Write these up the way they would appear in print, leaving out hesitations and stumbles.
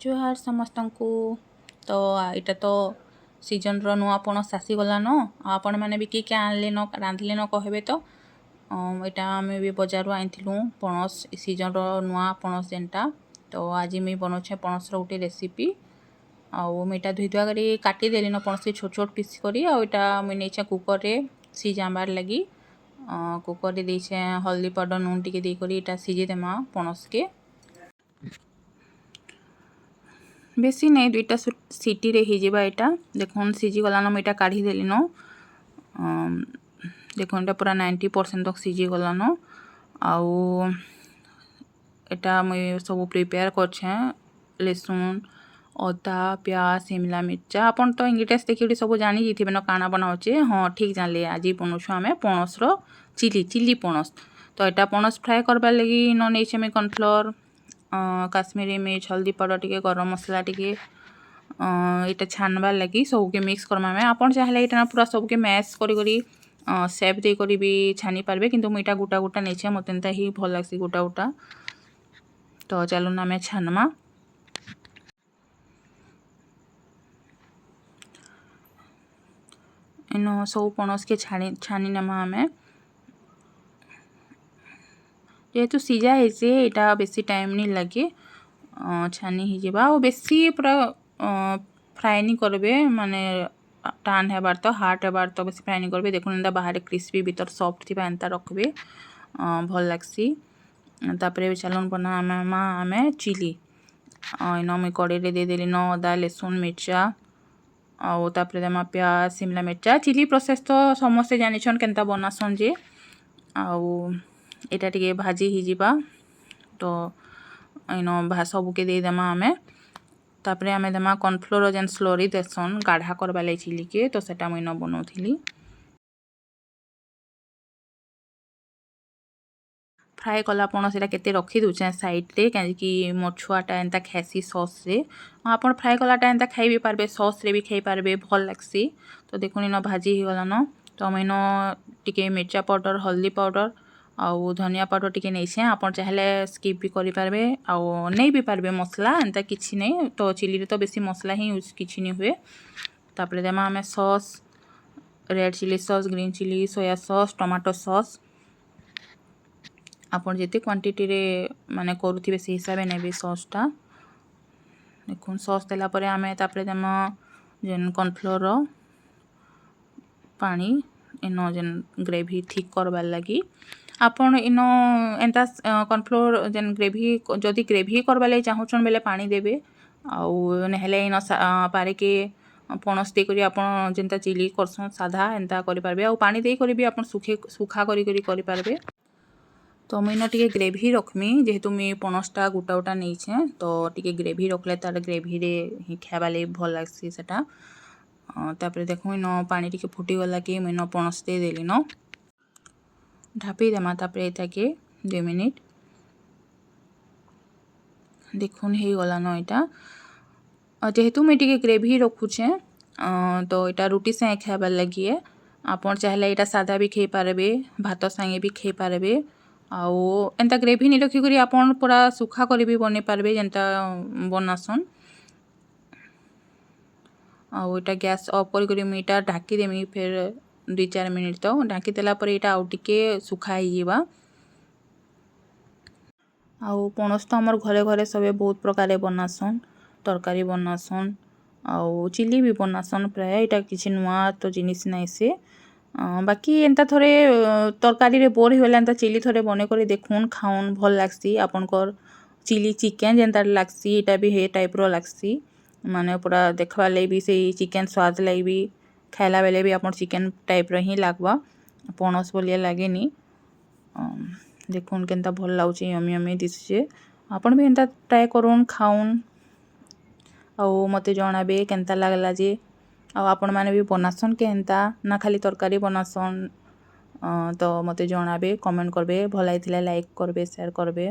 ଜୁହାର ସମସ୍ତଙ୍କୁ। ତ ଏଇଟା ତ ସିଜନ୍ର ନୂଆ ପଣସ ଆସିଗଲାନ। ଆଉ ଆପଣମାନେ ବି କିଏ କିଏ ଆଣିଲେନ, ରାନ୍ଧିଲେନ କହିବେ ତ। ଏଇଟା ଆମେ ବି ବଜାରରୁ ଆଣିଥିଲୁ ପଣସ, ସିଜନ୍ର ନୂଆ ପଣସ ଯେନ୍ଟା। ତ ଆଜି ମୁଇଁ ବନଉଛେ ପଣସର ଗୋଟେ ରେସିପି। ଆଉ ମୁଇଁ ଏଇଟା ଧୁଇ ଧୁଆ କରି କାଟିଦେଲିନ ପଣସ ଛୋଟ ଛୋଟ ପିସ୍ କରି। ଆଉ ଏଇଟା ମୁଇଁ ନେଇଛେ କୁକର୍ରେ ସିଝାବାର୍ ଲାଗି। କୁକର୍ରେ ଦେଇଛେ ହଳଦୀ ପାଉଡ଼ର, ନୁନ୍ ଟିକେ ଦେଇକରି ଏଇଟା ସିଝେଇ ଦେମା ପଣସକେ। ବେଶୀ ନାଇଁ, ଦୁଇଟା ସିଟିରେ ହେଇଯିବା ଏଇଟା। ଦେଖୁନ୍, ସିଝିଗଲାନ, ମୁଁ ଏଇଟା କାଢ଼ିଦେଲିନ। ଦେଖୁନ୍, ଏଇଟା ପୁରା 90% ତକ୍ ସିଝିଗଲାନ। ଆଉ ଏଟା ମୁଇଁ ସବୁ ପ୍ରିପେୟାର କରିଛେଁ, ଲେସୁନ୍, ଅଦା, ପିଆଜ, ସିମଲା ମିର୍ଚା। ଆପଣ ତ ଇନଗ୍ରିଡ଼ିଏଣ୍ଟସ୍ ଦେଖିକି ସବୁ ଜାଣି ଯାଇଥିବେ ନା କାଣା ବନାଉଛେ। ହଁ, ଠିକ୍ ଜାଣିଲେ, ଆଜି ବନଉଛୁ ଆମେ ପଣସର ଚିଲି, ଚିଲି ପଣସ। ତ ଏଇଟା ପଣସ ଫ୍ରାଏ କରବାର୍ ଲାଗି ନ ନେଇଛେ ମୁଇଁ କର୍ଣ୍ଣଫ୍ଲୋର୍, କାଶ୍ମୀରୀ ମିର୍ଚ, ହଳଦୀ ପାଉଡ଼ର ଟିକେ, ଗରମ ମସଲା ଟିକେ। ଏଇଟା ଛାନବାର୍ ଲାଗି ସବୁକେ ମିକ୍ସ କର୍ମା ଆମେ। ଆପଣ ଚାହିଁଲେ ଏଇଟା ପୁରା ସବୁକେ ମ୍ୟାସ୍ କରି କରି ସେପ୍ ଦେଇକରି ବି ଛାନି ପାରବେ, କିନ୍ତୁ ମୁଇଁ ଏଇଟା ଗୋଟା ଗୋଟା ନେଇଛେ। ମୋତେ ଏନ୍ତା ହିଁ ଭଲ୍ ଲାଗ୍ସି ଗୋଟା ଗୋଟା। ତ ଚାଲୁନ୍, ଆମେ ଛାନମା। ଇନ ସବୁ ପଣସକେ ଛାଣି ଛାନି ନେମା ଆମେ। ଯେହେତୁ ସିଝା ହେଇছে, ଏଇଟା ବେଶୀ ଟାଇମ୍ ନି ଲାଗେ, ଛାନି ହେଇଯିବା। ଆଉ ବେଶୀ ପୁରା ଫ୍ରାଏ ନି କରବେ, ମାନେ ଟାନ୍ ହେବାର୍ ତ, ହାର୍ଡ ହେବାର୍ ତ ବେଶୀ ଫ୍ରାଏ ନି କରବେ। ଦେଖୁନ୍, ଏନ୍ତା ବାହାରେ କ୍ରିସ୍ପି, ଭିତର ସଫ୍ଟ ଥିବା, ଏନ୍ତା ରଖବେ, ଭଲ୍ ଲାଗ୍ସି। ତାପରେ ଚାଲୁନ୍ ବନାମା ଆମେ ଚିଲି। ଇନ ମୁଇଁ କଡ଼େଇରେ ଦେଇଦେଲି ନ ଅଦା, ଲେସୁନ୍, ମିର୍ଚା। ଆଉ ତାପରେ ଦେମା ପିଆଜ, ସିମଲା ମିର୍ଚା। ଚିଲି ପ୍ରୋସେସ୍ ତ ସମସ୍ତେ ଜାନିଛନ୍ କେନ୍ତା ବନାସନ୍ ଯେ। ଆଉ ଏଇଟା ଟିକେ ଭାଜି ହେଇଯିବା ତ ଇନ ସବୁକେ ଦେଇଦେମା ଆମେ। ତାପରେ ଆମେ ଦେମା କର୍ଣ୍ଣଫ୍ଲୋର୍, ଯେନ୍ ସ୍ଲରି ଦେସନ୍ ଗାଢ଼ା କରବା ଲାଗି ଚିଲିକେ, ତ ସେଟା ମୁଇଁ ଇନ ବନଉଥିଲି। ଫ୍ରାଏ କଲା ପଣସ ଏଇଟା କେତେ ରଖି ଦଉଛେଁ ସାଇଡ଼୍ରେ, କାହିଁକି ମୋର୍ ଛୁଆଟା ଏନ୍ତା ଖାଏସି ସସ୍ରେ। ଆପଣ ଫ୍ରାଏ କଲାଟା ଏନ୍ତା ଖାଇ ବି ପାରବେ, ସସ୍ରେ ବି ଖାଇ ପାରବେ, ଭଲ୍ ଲାଗ୍ସି। ତ ଦେଖୁନ୍, ଇନ ଭାଜି ହେଇଗଲାନ। ତ ମୁଇଁ ଇନ ଟିକେ ମିର୍ଚା ପାଉଡ଼ର, ହଳଦୀ ପାଉଡ଼ର ଆଉ ଧନିଆ ପାଉଡ଼ର ଟିକେ ନେଇଛେଁ। ଆପଣ ଚାହିଁଲେ ସ୍କିପ୍ ବି କରିପାରିବେ ଆଉ ନେଇ ବି ପାରବେ ମସଲା, ଏନ୍ତା କିଛି ନେଇ। ତ ଚିଲିରେ ତ ବେଶୀ ମସଲା ହିଁ ୟୁଜ୍ କିଛି ନି ହୁଏ। ତାପରେ ଦେମା ଆମେ sauce, red chilli sauce, green chilli, soya sauce, tomato sauce. ଆପଣ ଯେତେ କ୍ୱାଣ୍ଟିଟିରେ ମାନେ କରୁଥିବେ, ସେଇ ହିସାବରେ ନେବେ ସସ୍ଟା। ଦେଖୁନ୍, ସସ୍ ଦେଲା ପରେ ଆମେ ତାପରେ ଦେମା ଯେନ୍ କର୍ଣ୍ଣଫ୍ଲୋର୍ର ପାଣି, ଇନ ଯେନ୍ ଗ୍ରେଭି ଥିକ୍ କରବାର୍ ଲାଗି। ଆପଣ ଇନ ଏନ୍ତା କର୍ଣ୍ଣଫ୍ଲୋର୍ ଯେନ୍ ଗ୍ରେଭି, ଯଦି ଗ୍ରେଭି କରବାର୍ ଲାଗି ଚାହୁଁଛନ୍ ବେଲେ ପାଣି ଦେବେ। ଆଉ ନହେଲେ ଇନ ପାରିକେ ପଣସ ଦେଇକରି ଆପଣ ଯେନ୍ତା ଚିଲି କରସନ୍ ସାଧା, ଏନ୍ତା କରିପାରିବେ। ଆଉ ପାଣି ଦେଇକରି ବି ଆପଣ ଶୁଖେ ଶୁଖା କରି କରି କରିପାରିବେ। ତ ମୁଇଁ ଇନ ଟିକେ ଗ୍ରେଭି ରଖ୍ମି, ଯେହେତୁ ମୁଇଁ ପଣସଟା ଗୋଟା ଗୋଟା ନେଇଛେଁ। ତ ଟିକେ ଗ୍ରେଭି ରଖ୍ଲେ ତାର ଗ୍ରେଭିରେ ହିଁ ଖାଏବାର୍ ଲାଗି ଭଲ୍ ଲାଗ୍ସି ସେଟା। ତାପରେ ଦେଖୁନ୍, ଇନ ପାଣି ଟିକେ ଫୁଟିଗଲା କି ମୁଇଁ ଇନ ପଣସ ଦେଇଦେଲି ନ। ଢାପି ଦେମା ତାପରେ ଏଟାକେ 2 ମିନିଟ୍। ଦେଖୁନ୍, ହେଇଗଲାନ ଏଇଟା। ଯେହେତୁ ମୁଇଁ ଟିକେ ଗ୍ରେଭି ରଖୁଛେଁ, ତ ଏଇଟା ରୁଟି ସାଙ୍ଗେ ଖାଇବାର୍ ଲାଗି ଏ। ଆପଣ ଚାହିଁଲେ ଏଇଟା ସାଧା ବି ଖାଇ ପାରବେ, ଭାତ ସାଙ୍ଗେ ବି ଖାଇ ପାରବେ। ଆଉ ଏନ୍ତା ଗ୍ରେଭି ନି ରଖିକରି ଆପଣ ପୁରା ଶୁଖା କରି ବି ବନେଇ ପାରବେ, ଯେନ୍ତା ବନାସନ୍। ଆଉ ଏଇଟା ଗ୍ୟାସ୍ ଅଫ୍ କରି କରି ମୁଇଁ ଏଇଟା ଢାକିଦେମି ଫେର୍ 2-4 ମିନିଟ୍। ତ ଢାଙ୍କି ଦେଲା ପରେ ଏଇଟା ଆଉ ଟିକେ ଶୁଖା ହେଇଯିବା। ଆଉ ପଣସ ତ ଆମର୍ ଘରେ ଘରେ ସବେ ବହୁତ ପ୍ରକାରେ ବନାସନ୍। ତରକାରୀ ବନାସନ୍ ଆଉ ଚିଲି ବି ବନାସନ୍ ପ୍ରାୟ। ଏଇଟା କିଛି ନୂଆ ତ ଜିନିଷ୍ ନାଇଁ ସେ। ବାକି ଏନ୍ତା ଥରେ ତରକାରୀରେ ବୋର୍ ହେଇଗଲେ ଏନ୍ତା ଚିଲି ଥରେ ବନେଇ କରି ଦେଖୁନ୍, ଖାଉନ୍, ଭଲ୍ ଲାଗ୍ସି। ଆପଣଙ୍କର୍ ଚିଲି ଚିକେନ୍ ଯେନ୍ତା ଲାଗ୍ସି, ଏଇଟା ବି ହେ ଟାଇପ୍ର ଲାଗ୍ସି। ମାନେ ପୁରା ଦେଖବାର୍ ଲାଗି ବି ସେଇ ଚିକେନ୍ ସ୍ୱାଦ ଲାଗି ବି, ଖାଇଲା ବେଲେ ବି ଆପଣ ଚିକେନ୍ ଟାଇପ୍ର ହିଁ ଲାଗ୍ବା, ପଣସ ଭଳିଆ ଲାଗେନି। ଦେଖୁନ୍, କେନ୍ତା ଭଲ୍ ଲାଗୁଛେ, ୟମି ୟମି ଦିଶୁଛେ। ଆପଣ ବି ଏନ୍ତା ଟ୍ରାଏ କରୁନ୍, ଖାଉନ୍ ଆଉ ମୋତେ ଜଣାବେ କେନ୍ତା ଲାଗ୍ଲା ଯେ। ଆଉ ଆପଣମାନେ ବି ବନାସନ୍ କେ ଏନ୍ତା, ନା ଖାଲି ତରକାରୀ ବନାସନ୍, ତ ମୋତେ ଜଣାବେ, କମେଣ୍ଟ କରବେ। ଭଲ୍ ଲାଗିଥିଲେ ଲାଇକ୍ କରବେ, ସେୟାର କରବେ,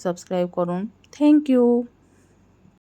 ସବସ୍କ୍ରାଇବ୍ କରୁନ୍। Thank you.